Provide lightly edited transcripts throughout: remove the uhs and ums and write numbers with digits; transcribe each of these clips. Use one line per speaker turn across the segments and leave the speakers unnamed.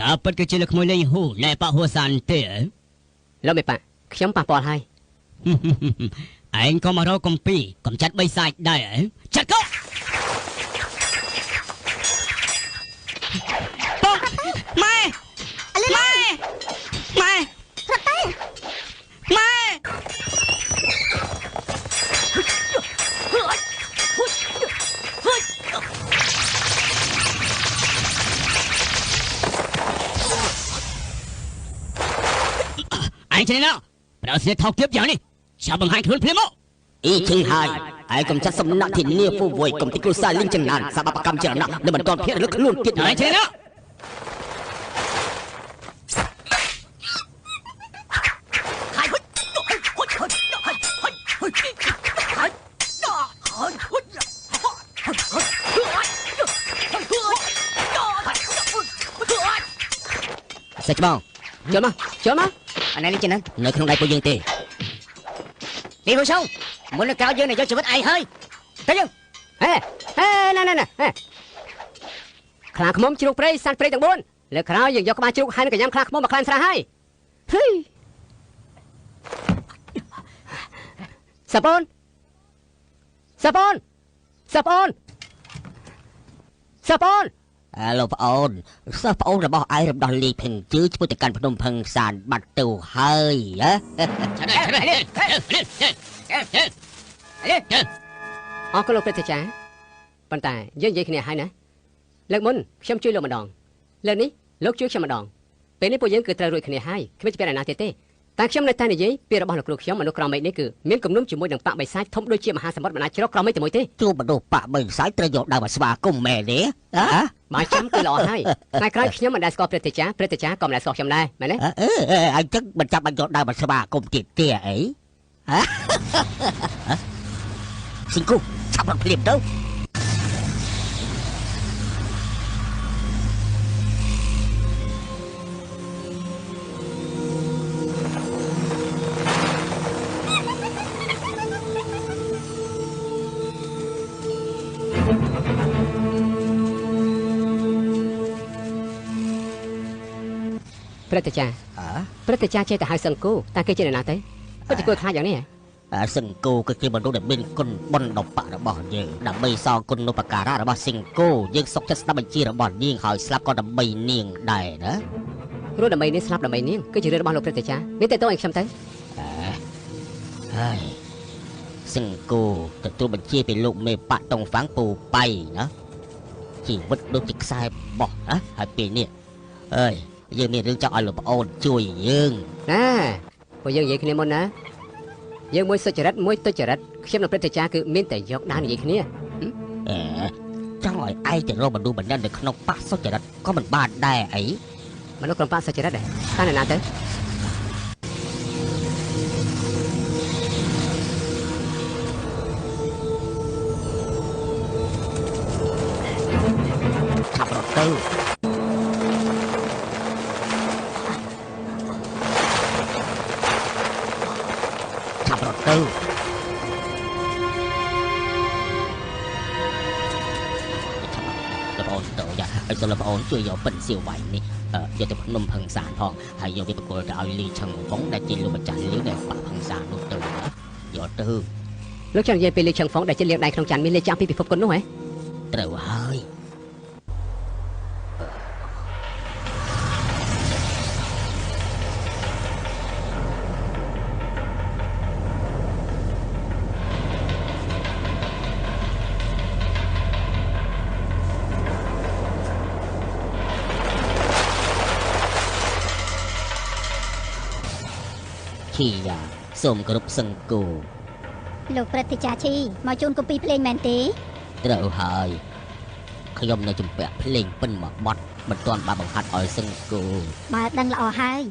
ការពិតគឺជាលោកក្មួយលេងហ៊ូណែប៉ហួសានទេ
លោកមេប៉ាខ្ញុំប៉ះពាល់ហើយ
ឯងក៏មករកកំពីកំចាត់បីសាច់ដែរចាត់កោបងម៉ែម៉ែម៉ែ
រត់ទៅ
ម៉ែឯងចេះណាប្រសិទ្ធថោកទាបយ៉ាងនេះចាប់បង្ហាញខ្លួនភ្លាមមក
អ៊ីឈឹងហើយឯងកំចាត់សំណាក់ធានាហ្វូវយកំតិចគ្រួសារលីងចង្ណានសបកម្មច្រើនណាស់នៅមិនទាន់ភាគរលឹកខ្លួនទៀត
ឯងចេះណា
សាច់ច្បង
ចូលមកចូលមក
អានេះលីងចង្ណាន
នៅក្នុងដៃពួកយើងទេ
លីហ្វូសុងមុននឹងក្រោយយើងនឹងយកជីវិតឯងហើយទៅយើង
ហេហេណែណែណែខ្លាឃ្មុំជ្រូកព្រៃសត្វព្រៃទាំង4លើក្រោយយើងយកក្បាលជ្រូកហើយនឹងកញ្ញាំខ្លាឃ្មុំមកខ្លាញ់ស្រះហើយហេសាប៉ូនសាប៉ូនសាប៉ូនសាប៉ូន
អើលោកប្អូនសិស្សប្អូនរបស់ឯងរំដោះលីភឹងជឿឆ្ពោះទៅកាន់ភ្នំភឹងសានបាត់ទៅហើយហ៎
អរគុណលោកព្រឹទ្ធាចារ្យប៉ុន្តែយើងនិយាយគ្នាហើយណាលើកមុនខ្ញុំជួយលោកម្ដងលើកនេះលោកជួយខ្ញុំម្ដងពេលនេះពួកយើងគឺត្រូវរួចគ្នាហើយគ្មានជំពាក់អ្នកណាទៀតទេតែខ្ញុំនៅតែនិយាយពីរបស់លោកគ្រូខ្ញុំមនុស្សក្រមេឃនេះគឺមានគំនុំជាមួយនឹងបាក់បិសាចធំដូចជាមហាសមុទ្របណ្ដាជ្រកក្រមេឃតែមួយទេ
ជួបមនុស្សបាក់បិសាចត្រូវយកដើមស្វាគមន៍មែនទេហ៎
បើចាំគឺល្អហើយថ្ងៃក្រោយខ្ញុំមិនដែលស្គាល់ព្រឹទ្ធាចារ្យព្រឹទ្ធាចារ្យក៏មិនដែលស្គាល់ខ្ញុំដែរមែនទេ
អឺអញ្ចឹងមិនចាំបាច់យកដើមស្វាគមន៍ទៀតទេអីហ៎សិងគូឆាប់រត់ភ្លាមទៅ
ព្រឹទ្ធាចារ្យព្រឹទ្ធាចារ្យចេះតែហៅសង្គូតើគេជាអ្នកណាទេពិតជាគួរខ្លាចយ៉ាងនេះ
សង្គូគឺជាមនុស្សដែលមានគុណបុណ្យដល់បៈរបស់យើងដើម្បីសងគុណូបការៈរបស់សង្គូយើងសុខចិត្តស្ដាប់បញ្ជារបស់នាងហើយស្លាប់ក៏ដើម្បីនាងដែរណា
រស់ដើម្បីនាងស្លាប់ដើម្បីនាងគឺជារឿងរបស់លោកព្រឹទ្ធាចារ្យមានតែតោឲ្យខ្ញុំទៅ
ហើយសង្គូទទួលបញ្ជាពីលោកមេបៈតុងហ្វាំងពូបៃណាជីវិតដូចជាខ្សែបោះណាហើយពេលនេះអើយយើងមានរឿងចង់ឲ្យលោកប្អូនជួយយើង
ណាពួកយើងនិយាយគ្នាមុនណាយើងមួយសុចរិតមួយទុច្ចរិតខ្ញុំនិងព្រឹទ្ធាចារ្យគឺមានតែយកដាននិយាយគ្នា
ចង់ឲ្យឯងទៅរកមនុស្សម្នាក់នៅក្នុងប៉ះសុចរិតក៏មិនបានដែរអី
មនុស្សក្រុមប៉ះសុចរិតដែរតើអ្នកណាទៅ
ឆាប់រត់ទៅទៅលោកប្អូនទៅយ៉ាឲ្យសូមលោកប្អូនជួយយកពិនសៀវវៃនេះយកទៅភ្នំភឹងសានផងហើយយកវាប្រគល់ទៅឲ្យលីឆឹងវងដែលជាលោកម្ចាស់លីដែលបាក់ភឹងសាននោះទៅយកទៅ
លោកចង់និយាយពីលីឆឹងហ្វងដែលជាលៀងដៃក្នុងចានមានលេខចាំពីពិភពគុណនោះហ៎
ត្រូវហើយឈីយ៉ាសូមគោរពសង្គូ
លោកព្រឹទ្ធាចារ្យឈីមកជូនគម្ពីរភ្លេងមែនទេ
ត្រូវហើយខ្ញុំនៅជំពាក់ភ្លេងពិនមួយបត់មិនទាន់បានបង្ហាត់ឲ្យសង្គូ
បើដឹងល្អហើយ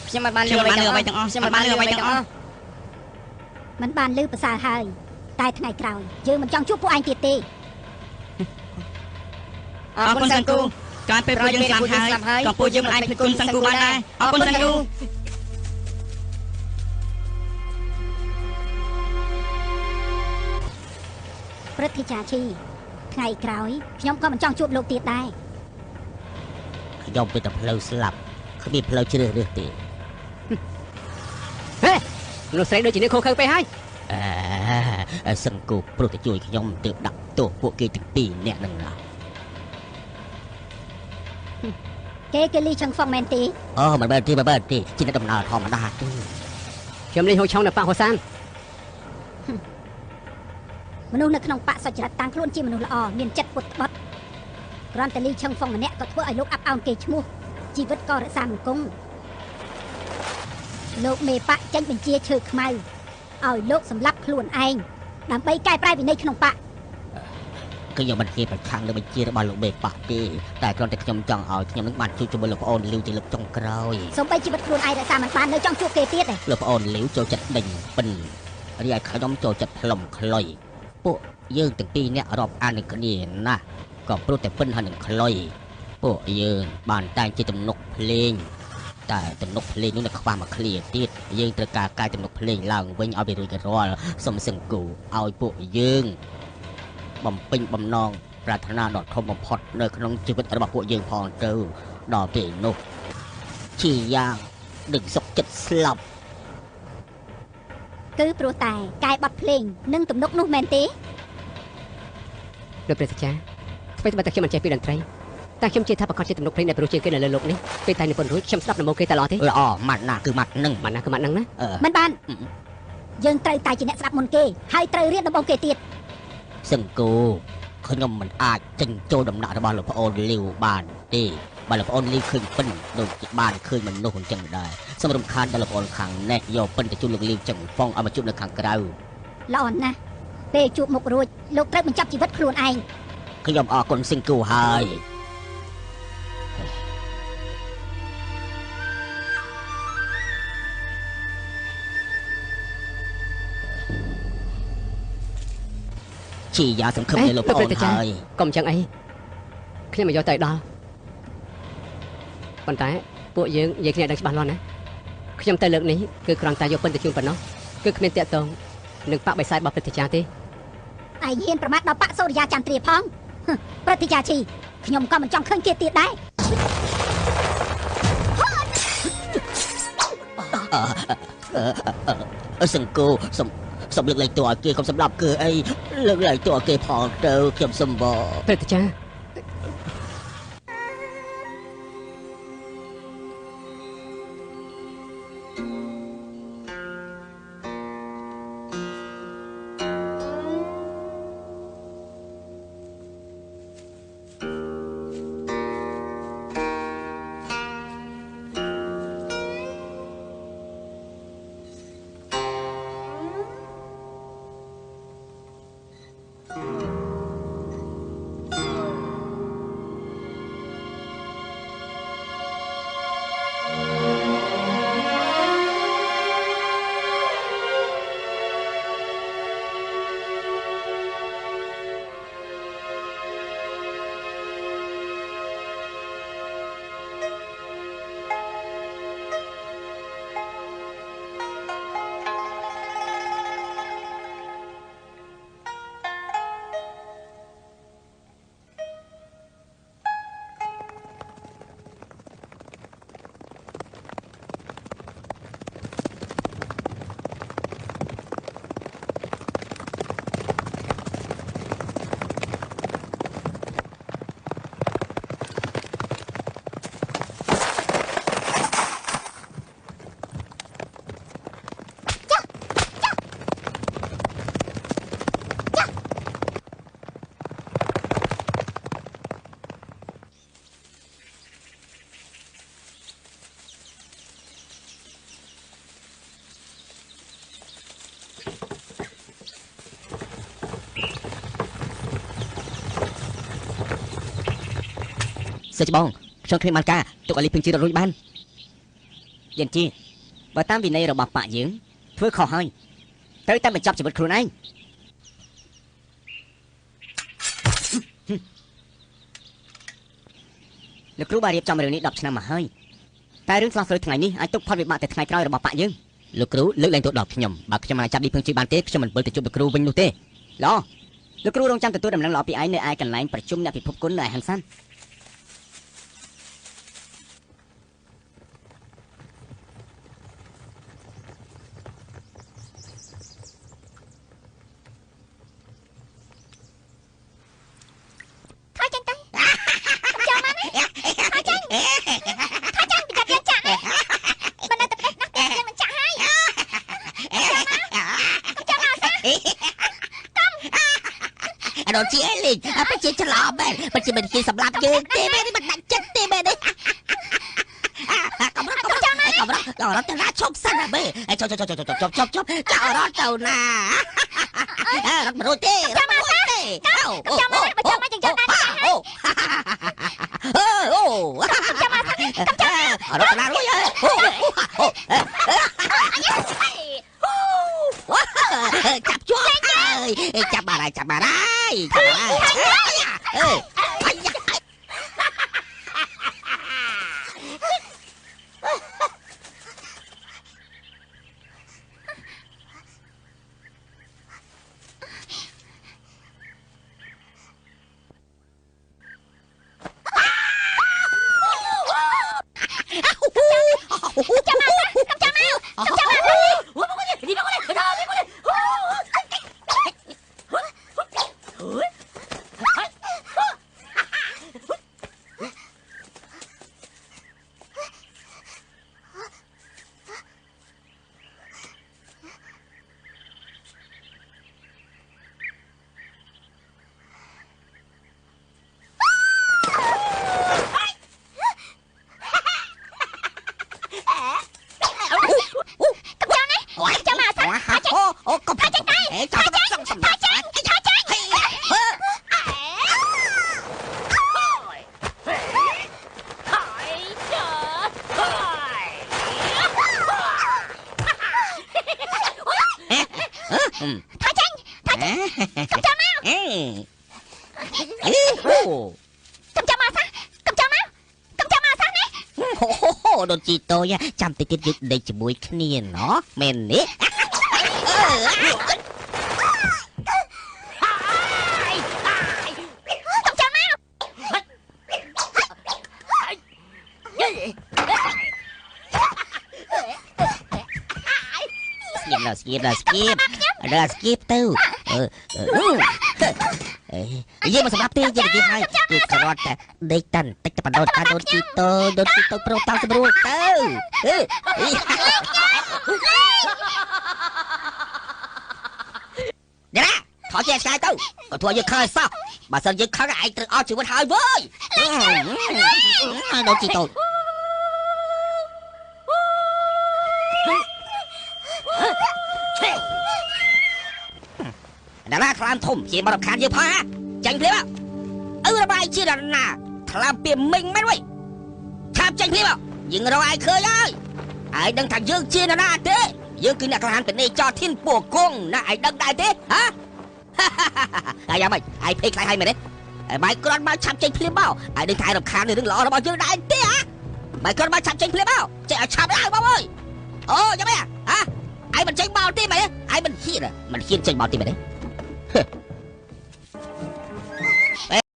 ខ្ញុំមិនបានលឺអ្វីទាំងអស់ខ្ញុំមិនបានលឺអ្វីទាំងអស់
មិនបានលឺប្រសើរហើយតែថ្ងៃក្រោយយើងមិនចង់ជួបពួកឯងទៀតទេ
អរគុណសង្គូការពេលពួកយើងស្លាប់ហើយក៏ពួកយើងមិនអាចភ្លេចគុណសង្គូបានដែរអរគុណសង្គូ
ព្រឹទ្ធាចារ្យឈី ថ្ងៃក្រោយខ្ញុំក៏មិនចង់ជួបលោកទៀតដែរ
ខ្ញុំទៅតែផ្លូវស្លាប់គ្មានផ្លូវជ្រើសរើសទេ
ហេមនុស្សស្រីដូចជានេះខុសខើពេកហើយ
សង្គមព្រោះតែជួយខ្ញុំទើបដាក់ទោសពួកគេទាំងពីរអ្នកនឹងណា
គេគេលីឆឹងហ្វុងមែនទេ
អូមិនមែនទេមិនមែនទេជាអ្នកដំណើរធម្មតាទេ
ខ្ញុំលីហូឆុងនៅប៉ាហូសាន
មនុស្សនៅក្នុងប៉ាសុចរិតតាំងខ្លួនជាមនុស្សល្អមានចិត្តពុតត្បត់គ្រាន់តែលីឆឹងហ្វុងម្នាក់ក៏ធ្វើឲ្យលោកអាប់អោនគេឈ្មោះជីវិតក៏រក្សាមង្គលលោកមេប៉ាចេញបញ្ជាឈើខ្មៅឲ្យលោកសម្លាប់ខ្លួនឯងដើម្បីកែប្រែវិន័យក្នុងប៉ា
ខ្ញុំមិនគេប្រឆាំងនឹងបញ្ជារបស់លោកមេប៉ាទេតែគ្រាន់តែខ្ញុំចង់ឲ្យខ្ញុំនឹងបានជួបជាមួយលោកប្អូនលីវជាលើកចុងក្រោយ
សូម្បីជីវិតខ្លួនឯងរក្សាមិនបាននៅចង់ជួបគេទៀតទេ
លោកប្អូនលីវចូលចិត្តដេញពិនរីឯខ្ញុំចូលចិត្តផ្លុំខ្លុយពួកយើងទាំងពីរអ្នករាប់អាននឹងគ្នាណាស់ក៏ព្រោះតែពិនហើយនឹងខ្លុយពួកយើងបានតែងជាទំនុកភ្លេងតែទំនុកភ្លេងនោះនៅខ្វះមួយឃ្លាទៀតយើងត្រូវការកែទំនុកភ្លេងឡើងវិញឲ្យវារួចរាល់សូមសង្គូឲ្យពួកយើងបំពេញបំណងប្រាថ្នាដ៏ធំបំផុតនៅក្នុងជីវិតរបស់ពួកយើងផងទៅដល់ពេលនោះជាយ៉ាងនឹងសុខចិត្តស្លាប់
គឺព្រោះតែកែបတ်ភ្លេងនិងទំនុកនោះមែនទេ
លោកព្រះសច្ចាអ្វីត្បិតតែខ្ញុំមិនចេះពីតន្ត្រីតែខ្ញុំជឿថាប្រកាសជាទំនុកភ្លេងដែលព្រោះជាងគេនៅលើលោកនេះពេលតែនិពន្ធរួចខ្ញុំស្ដាប់ដំបូងគេតែល្អទេ
ល្អម៉ាត់ណាគឺម៉ាត់នឹង
ម៉ាត់ណាគឺម៉ាត់នឹងណា
មិនបានយើងត្រូវតែជាអ្នកស្ដាប់មុនគេហើយត្រូវរៀនដំបូងគេទៀត
សង្គមខ្ញុំមិនអាចចិញ្ចូលដំណាក់របស់លោកប្អូនលីវបានទេបើលោកប្អូនលីវឃើញពិនដូចជាបានឃើញមនុស្សអញ្ចឹងដែរសូមរំខានដល់លោកប្អូនខាងនេះយកពិនទៅជួបលោកលីវចឹងហ្វុងឲ្យមកជួបនៅខាងក្រៅ
ល្អណាស់ពេលជួបមុខរួចលោកត្រូវបញ្ចប់ជីវិតខ្លួនឯង
ខ្ញុំអរគុណសង្គមហើយជាយ៉ាសង្ឃឹមលើលោកប្អូនហើយក
ុំចឹងអីខ្ញុំមកយកទៅដល់ប៉ុន្តែពួកយើងនិយាយគ្នាដឹងច្បាស់លាស់ណាខ្ញុំទៅលើកនេះគឺគ្រាន់តែយកពិនទៅជូនប៉ុណ្ណោះគឺគ្មានតាក់ទងនឹងបកបិសេធរបស់ព្រឹទ្ធាចារ្យទេ
ឯងហ៊ានប្រមាថដល់បកសូរិយាចន្ទ្រាផងព្រឹទ្ធាចារ្យជីខ្ញុំក៏មិនចង់ឃើញគេទៀតដែរ
សង្គមសូមលើកលែងទោសឲ្យគេកុំសម្លាប់គេអីលើកលែងទោសឲ្យគេផងទៅខ្ញុំសុំប
ព្រឹទ្ធាចារ្យ
សិច្បងខ្ញុំគ្មានបានការទុកឲ្យលីភឹងជីរត់រួចបានយិនជីបើតាមវិន័យរបស់ប៉ាយើងធ្វើខុសហើយត្រូវតែបញ្ចប់ជីវិតខ្លួនឯងលោកគ្រូបានរៀបចំរឿងនេះ10ឆ្នាំមកហើយតែរឿងឆ្លោះស្រួយថ្ងៃនេះអាចទុកផលវិបាកទៅថ្ងៃក្រោយរបស់ប៉ាយើង
លោកគ្រូលើកលែងទោសដល់ខ្ញុំបើខ្ញុំមិនចាប់លីភឹងជីបានទេខ្ញុំមិនវិលទៅជួបលោកគ្រូវិញនោះទេ
ល្អ លោកគ្រូរងចាំទទួលដំណឹងល្អពីឯងនៅឯកន្លែងប្រជុំអ្នកពិភពគុណនៅឯហាន់សាន
ថយចេញទៅចូលមកណាថយចេញថយចេញពីកាត់យើងចាក់ណាបើនៅតែផ្ដេសណាស់យើងនឹងចាក់ហើយចូលមកចូលមក
អត់ជាលេងអត់ជាច្រឡំមែនមិនជាមិនជាសម្រាប់យើងទេមែនមិនដាច់ចិត្តទេមែនទេកំរត់កំរត់កំរត់កំរត់ទៅណាឈប់សិនណាបេជប់ជប់ជប់ជប់ជប់ជប់ជប់ចោលរត់ទៅណារត់មិនរួចទេរត់មិនរួចទេអូ
ចាំមកបើចាំមកយើងយកដែរ
អូអូ
ចាំមកចាំ
រត់ទៅណារួចអូអូចាប់ជាប់ហើយចាប់បានហើយចាប់បានហើយចាប់បានហើយអេអាយ៉ា
ចាំមកចាំមកចាំមក
អូកុំចេញទៅចាំទៅសំសំ
ចេញចេញថយចេញថយចេញកុំចាំមក
អេ
កុំចាំមកសោះកុំចាំមកកុំចាំមកសោះនេះ
អូហូដូនជីតូចចាំតិចទៀតយើងដេកជាមួយគ្នាណោះមែនទេ
កុំចាំមក
ស្គៀបដល់ស្គៀបដល់ស្គៀបដល់ស្គៀបទៅអឺយើងមកសម្រាប់ទេយើងនិយាយហើយគឺគ្រាន់តែដេកតាន់តិចតែបណ្ដោតតាដូនជីតូដូនជីតូប្រូតាមស្រួលទៅអឺនេះណាថយជាឆ្ងាយទៅក៏ធ្វើយើងខឹងឲ្យសោះបើសិនយើងខឹងឯងត្រូវអស់ជីវិតហើយវើយដូនជីតូ តារាថ្លើមធំជាមករំខានយើងផងចាញ់ភ្លាមអឺរបាយជាដល់ណាថ្លើមពីមីងមែនវ៉ៃឆាប់ចាញ់ភ្លាមយើងរកឯងឃើញហើយឯងដឹងថាយើងជានរណាទេយើងគឺអ្នកក្លាហានពីនេះចោធានពួកគង់ណាឯងដឹងដែរទេហ៎ហើយយ៉ាងម៉េចឯងភ័យខ្លាចហើយមែនទេបាយគ្រាន់មកឆាប់ចេញភ្លាមមកឯងដឹងថារំខាននឹងរឿងល្អរបស់យើងដែរទេហ៎បាយគ្រាន់មកឆាប់ចេញភ្លាមមកចេញឲ្យឆាប់ឡើងបងអើយអូយ៉ាងម៉េចហ៎ឯងមិនចេញមកទេមែនទេឯងមិនហ៊ានមិនហ៊ានចេញមកទេមែនទេ